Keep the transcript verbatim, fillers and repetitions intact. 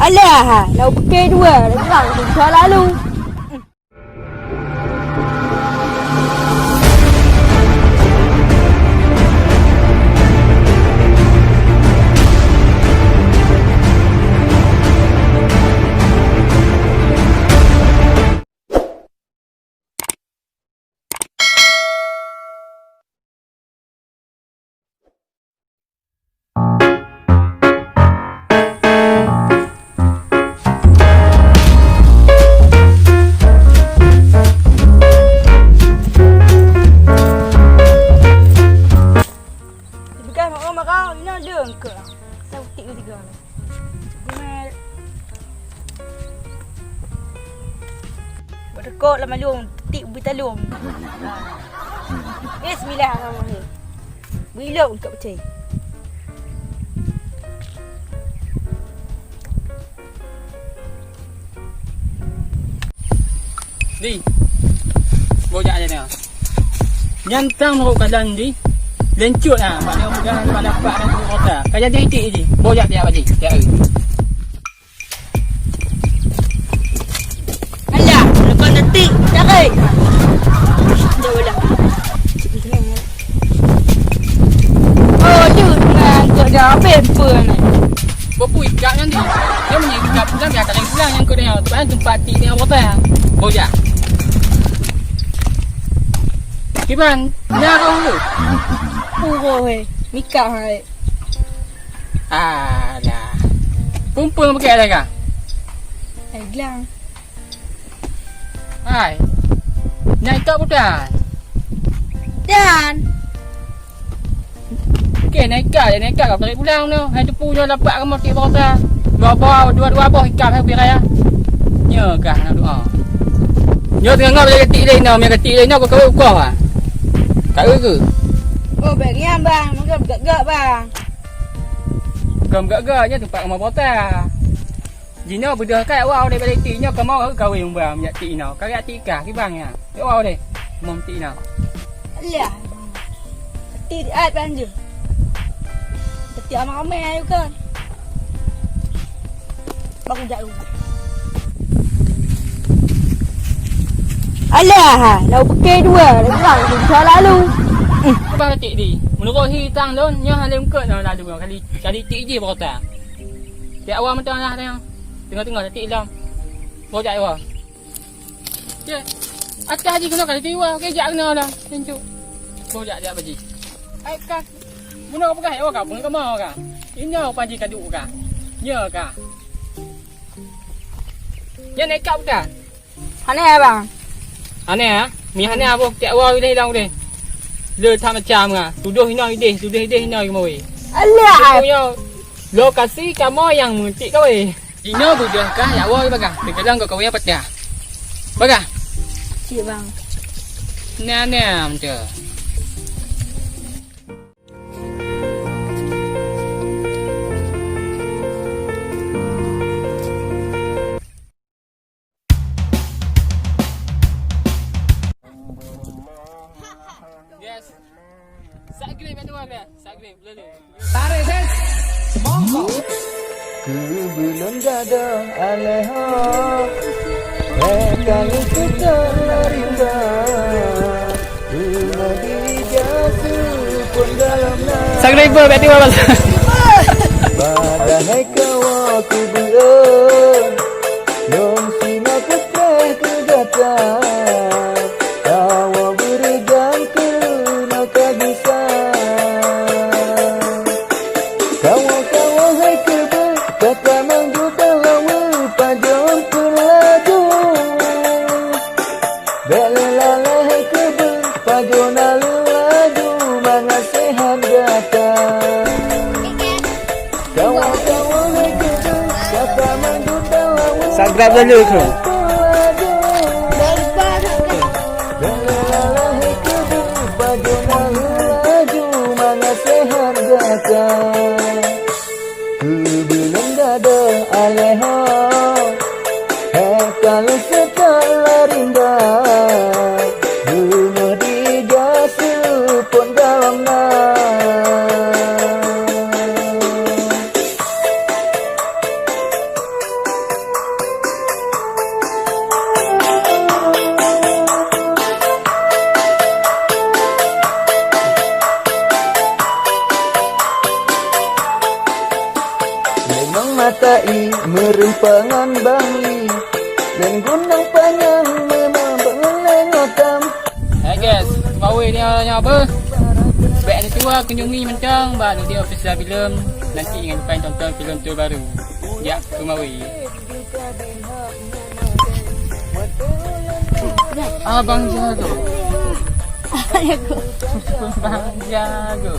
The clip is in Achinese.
Alah, na pike dua, lagak tu lalu. Bukan mak, mak kau, ina dengke. Saya utik ketiga ni. Buat rekod lama lom, tik ubi talom. Bismillahirrahmanirrahim. Bilok untuk pecah. Di. Bojak aja tengok. Nyantang nurut keadaan di. Lencuk lah. Pak dia pegang, pak dapat, pak dapat. Kaya jadi itik je. Bojak dia apa je? Dia. Alah, lepas detik, cari. Jauh lah. Oh, tu, man, tu dah habis pun. Bapui ikat nyan tu. Dia punya ikat pulang, dia akan pulang yang kena. Tempat, tempat ti ni apa tak? Boya. Kiban, dah kau tu. Punggung, eh. Nikah, hai. Alah. Pumpung pakai ada kah? Hai, gelang. Hai. Nyan ikak bukan? Dan. Okey, nyan ikak, nyan ikak kau tarik pulang tu. Hai tepu nyoe lapak kamoe tik barosa. Dua boh, dua-dua boh ikak hai bira ya. Nyoe kah nak doa. Nyoe tengah ngap lagi tik lain tau, mia tik lain tau, kau kawin ukoh ah. Kawin ke? Oh, bagi abang, mungkin gak-gak bang. Bukan gak-gak, nyoe tempat kamoe barosa. Jinoe beudôh kai awak udeb bak itik nyoe kamoe kawin umbang minyak tik inoe. Kariak tik kah, kibang nyan. Awak udeb. Mom tik inoe. Alah. Tik di ai panjang. Tik amai-amai ayo kan. Baru jak lu. Alah, lau peke dua, lau pulang, susah lalu. Abang tik di. Menurut hi tang lôn, nyoe hana lengket nyoe lalu kali. Kali tik je berota. Tiap awak mentang lah tengok. Tengah-tengah detik lom. Bojak iwa. Cek. Atas ji kena kali tiwa. Kejak kena lah. Tentu. Bojak dia baji. Ai ka. Bunoe peugah iwa ka pun kama ka. Inyo panji kadu ka. Nya ka. Nya nekak bukan? Hana, bang. Hana, ha? Mi hana boh tiak wa udeh hilang udeh. Le that macam ha. Tudoh inoe ideh, tudoh ideh inoe keumawe. Alah. Lokasi kamoe nyang meutik kawé. Inoe beudôh kah yak wa bagah. Teugadang kau kawé apa tiah? Bagah. Cik, bang. Nah, nah, macam. Yes. Subscribe yang dua ke? Subscribe dulu. Tarik ses. Semongkok. Ku belum gadoh aleh ho. Eh, kali kita rinda. Subscriber, berarti berapa? Padahai kawa ku belum. Lom sima putreh keu gata. Kawa beuregang keu na ka gisa. Kawa-kawa hai keubah, gata manggudang lawa pajoh peulaju. Bèk lé lalai hai keubah, pajoh na laju mangat seuhat gata. Kawan-kawan hai keubah, gata manggudang lawa. Subscribe dulu, kru. Bèk lé lalai hai keubah, pajoh na laju mangat seuhat gata. Keubeuleueng gadoh alèh ho, eh, ka lheueh seutôt lari ndak, beungoh di gaseupôt gohlom na. Ta'i meureumpang ngon Bang Li, ngon gunong panyang memang beungeuleng otam. Hai guys, keumawe ni nyoe apa? Bèk neusua kunjungi mantong bak Nudi Official Film, nanti jangan lupa tonton film terbaru. Ya, keumawe. Abang Jago. Abang Jago.